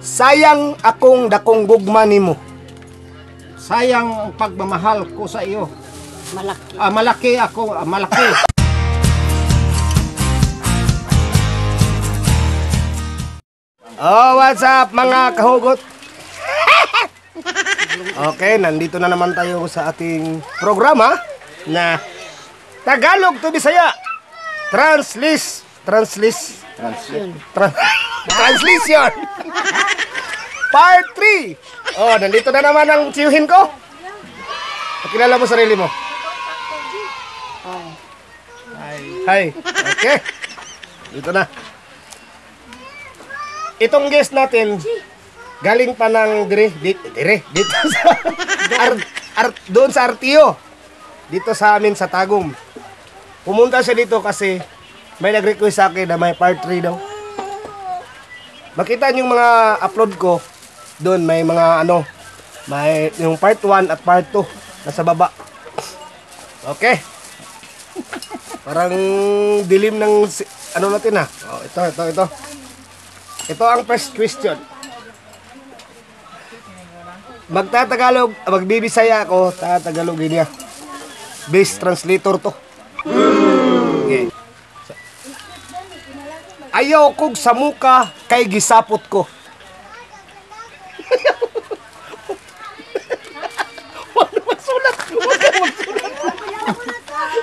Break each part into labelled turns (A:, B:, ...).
A: Sayang akong dakong gugma nimo.
B: Sayang ang pagmamahal ko sa iyo.
C: Malaki.
B: Ah, malaki ako, ah, malaki.
A: Oh, what's up, mga kahugot? Okay, nandito na naman tayo sa ating programa na Tagalog to Bisaya. Translis, translis,
B: Translate.
A: Translation. Part 3. Oh, nandito na naman ang tiyuhin ko. Pakilala mo sarili mo.
C: Ay.
A: Hi. Okay. Dito na. Itong guest natin, galing pa ng dire, dire, dito sa, doon sa Artio. Dito sa amin sa Tagum. Pumunta siya dito kasi may nag-request sa akin na may part 3 daw. Makita niyo yung mga upload ko doon, may mga ano, may yung part 1 at part 2 nasa baba. Okay. Parang dilim ng ano natin ah. Oh, ito, ito, ito. Ito ang first question. Magtatagalog, magbibisaya ako, tatagalogin niya. Best translator to. Okay. Ayaw kog sa muka kay gisapot ko. Huwag na magsulat. Huwag ka magsulat.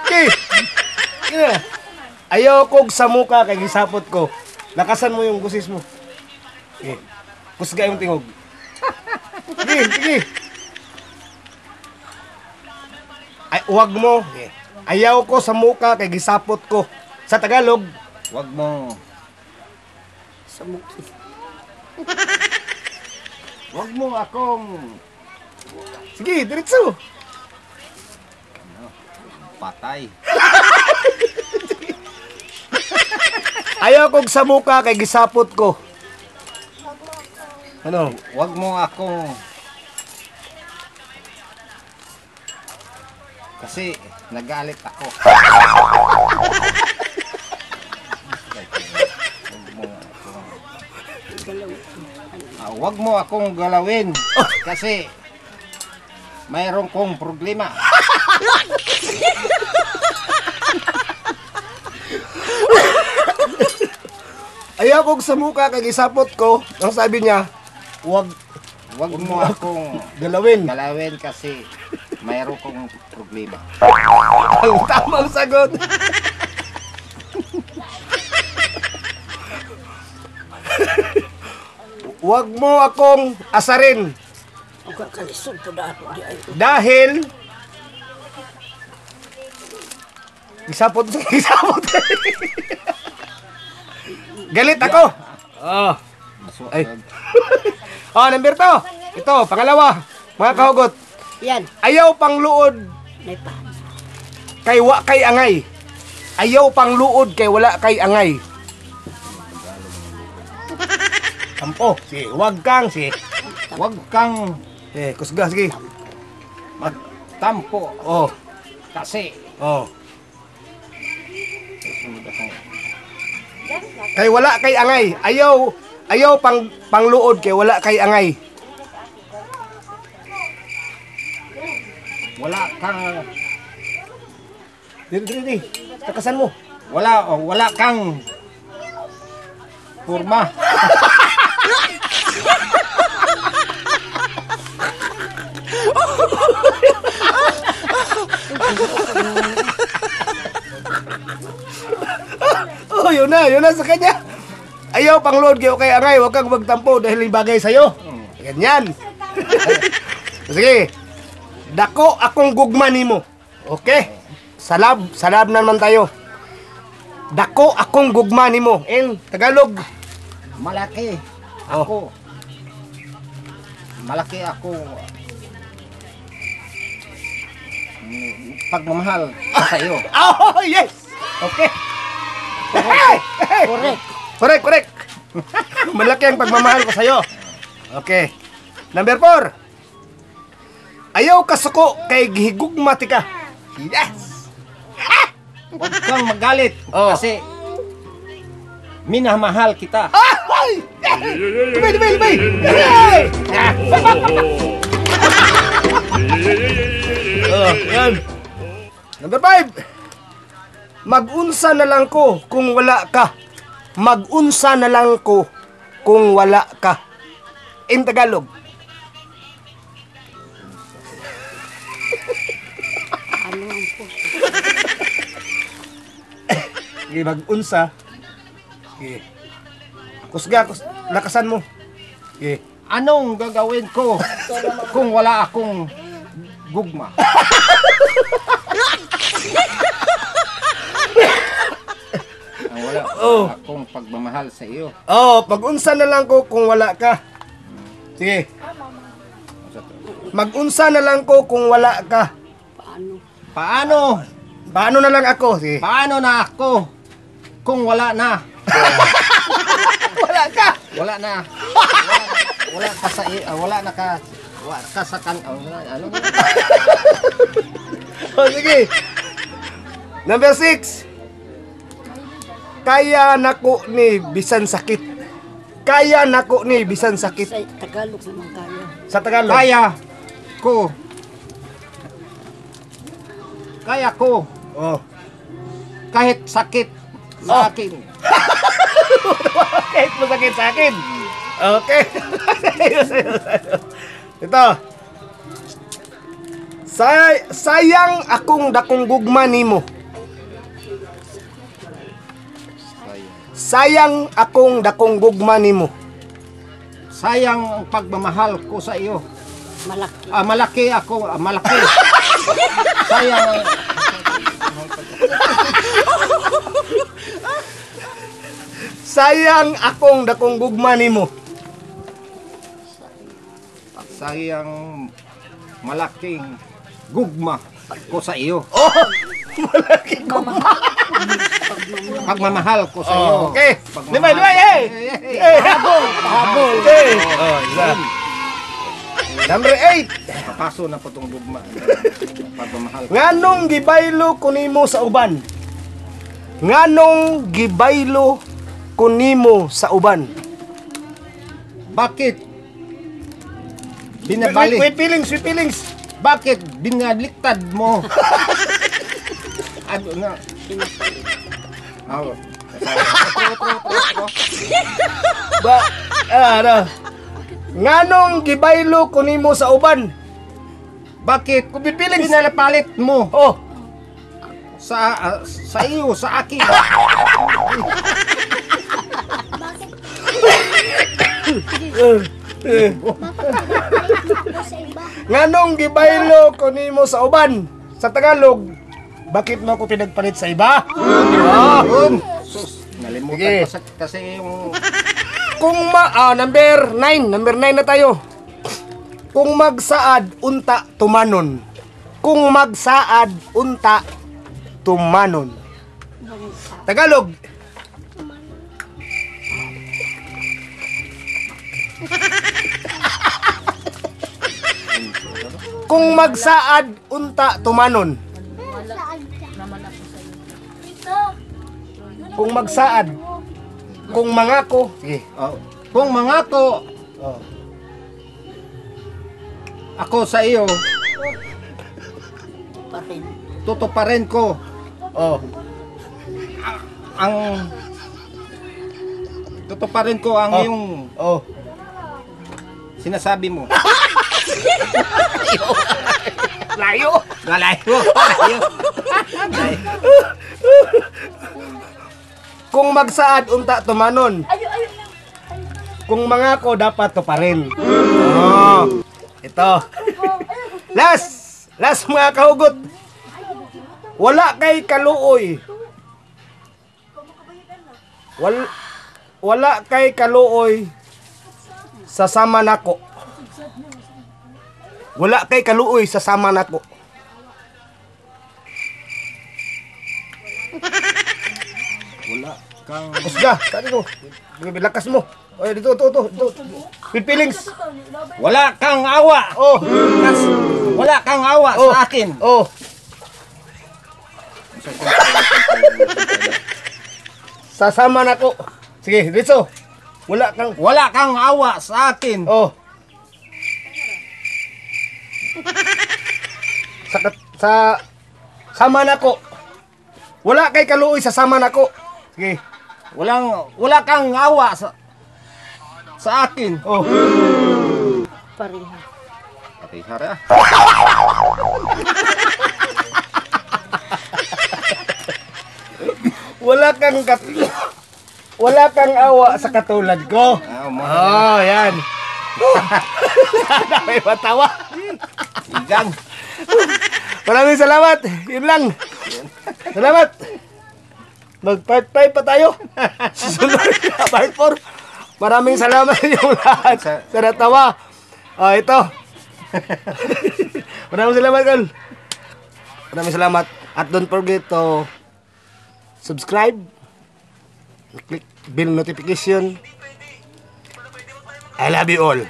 A: Okay. Sige na. Ayaw kog sa muka kay gisapot ko. Lakasan mo yung gusis mo. Okay. Kusga yung tingog. Sige, sige. Ay, huwag mo. Okay. Ayaw ko sa muka kay gisapot ko. Sa Tagalog,
B: Wag mo,
C: Sumuki.
B: wag mo akong
A: Sige, diretso.
B: patay.
A: Ayaw kog sa muka kay gisapot ko. Ano?
B: Wag mo akong, kasi nagalit ako. Wag mo akong
C: Galaw.
B: Ah, wag mo akong galawin kasi mayroon kong problema.
A: Ayaw kog sa muka kay gisapot ko. Ang sabi niya, huwag
B: Wag mo akong
A: galawin.
B: galawin kasi mayroon kong problema.
A: Ang tamang sagot. Huwag mo akong asarin
C: Ang kakalisod po na ako di ay.
A: dahil gisapot, gisapot. Galit ako. Oh. Ay. Oh, number 2. Ito, pangalawa. Mga kahugot.
C: Yan.
A: Ayaw pang luod
C: May pa.
A: kay wa kay angay. Ayaw pang luod kay wala kay angay. Tampo. Sige, wag kang sige.
B: Wag kang
A: Eh, kusga sige.
B: magtampo
A: Oh,
B: kasi
A: oh. Kay wala kay angay. Ayaw ayaw pang pangluod kay wala kay angay.
B: Wala kang
A: Dili dili dili. Takasan mo.
B: Wala, oh, wala kang purma.
A: Oh, yun na sa kanya. Ayaw pangluod kay kay angay, wag kang magtampo dahil bagay sa'yo. Ganyan. Sige. Dako akong gugma nimo. Okay? Salab, salab na naman tayo. Dako akong gugma nimo. In Tagalog.
B: Malaki
A: Oh.
B: ako. Malaki ako. Pagmamahal sa iyo.
A: Oh, yes. Okay. Hey! Hey!
C: Correct.
A: Correct, correct. Malaki ang pagmamahal ko sa'yo. Okay. Number 4. Ayaw kasuko kay gihigugma ti ka. Yes!
B: Huwag kang magalit
A: Oh.
B: kasi minamahal kita.
A: Ay! Yes! Libay, libay, libay! Hey! Oh, yan. Number 5. Magunsa na lang ko kung wala ka. Magunsa na lang ko kung wala ka. In Tagalog.
C: Ano ang puso?
A: Sige, magunsa. Sige. Kusga, lakasan mo. Sige.
B: Anong gagawin ko kung wala akong gugma? Wala akong pagmamahal sa iyo.
A: Oh, magunsa na lang ko kung wala ka. Sige. Magunsa na lang ko kung wala ka.
C: Paano?
B: Paano?
A: Paano na lang ako? Sige.
B: Paano na ako kung wala na?
A: Wala ka.
B: Wala na. Wala ka sa wala na ka. Wala ka sa kan. Ano?
A: Oh, sige. Number 6. Kaya nako ni bisan sakit. Kaya nako ni bisan sakit.
C: Sa Tagalog naman kaya.
A: Sa Tagalog.
B: Kaya ko. Kaya ko
A: Oh.
B: kahit sakit sa akin.
A: Kahit masakit sa akin. Okay. Sayo, sayo. Ito. Sayang akong dakong gugma nimo. Sayang akong dakong gugma nimo.
B: Sayang ang pagmamahal ko sa iyo.
C: Malaki.
B: Malaki ako, malaki. Sayang.
A: Sayang akong dakong gugma nimo.
B: Sayang malaking gugma ko sa iyo.
A: Oh, malaking gugma.
B: Pagmamahal ko sa iyo.
A: Oh, okay. Limay, limay, hey! Hey! Habol! Habol! Hey! Oh, isa. Number 8.
B: Papaso na po itong gugma. Pagmamahal.
A: Nganong gibaylo kunimo sa uban? Nganong gibaylo kunimo sa uban?
B: Bakit? Binabalik.
A: Wait, feelings, wait, feelings.
B: Bakit binaliktad mo? Ano na? Oh.
A: Ba, ano? Nganong gibaylo kunimo sa uban?
B: Bakit
A: Feelings.
B: pinalapalit mo
A: Oh,
B: sa sa iyo, sa akin?
A: Nganong gibaylo kunimo sa uban? Sa Tagalog, bakit mo ako pinagpalit sa iba?
B: Oh. Sus, nalimutan ko kasi yung
A: Kung number 9, number 9 na tayo. Kung magsaad unta tumanon. Kung magsaad unta tumanon. Tagalog. Kung magsaad unta tumanon. Kung magsaad. Kung mangako. Sige.
B: Oh. Kung mangako
A: Oh.
B: ako sa iyo, tutuparin ko.
A: Oh.
B: Ang tutuparin ko ang iyong
A: Oh.
B: sinasabi mo.
A: Layo.
B: Layo. Layo.
A: Kung magsaad unta tumanon. Kung mangako dapat tuparin. Oh. Ito. Last, last mga kahugot. Wala kay kaluoy. Wala kay kaluoy sa sama nako. Wala kay kaluoy sa sama nako.
B: Wala kang
A: Kusga, saan ito? Lakas mo. Oy, dito, dito, dito. With feelings.
B: Wala kang awa.
A: Oh.
B: Wala kang awa
A: Oh.
B: sa akin.
A: Oh. Sasama nako. Sige, dito. Wala kang
B: Wala kang awa sa akin.
A: Oh. Sa sama nako. Wala kay kaluoy sa sama nako. Sige.
B: Wala kang awa sa akin.
A: Oh.
C: Pareha.
B: Patihara.
A: Wala kang awa sa katulad ko.
B: Ah, mo.
A: Oh, yan. Sana may matawa.
B: Igang.
A: Maraming salamat. Yun lang. Salamat. Mag part 5 pa tayo. Susunod na part 4. Maraming salamat sa inyong lahat sa natawa. Oh, ito. Maraming salamat, Kol. Maraming salamat. At don't forget to subscribe, click bell notification. I love you all.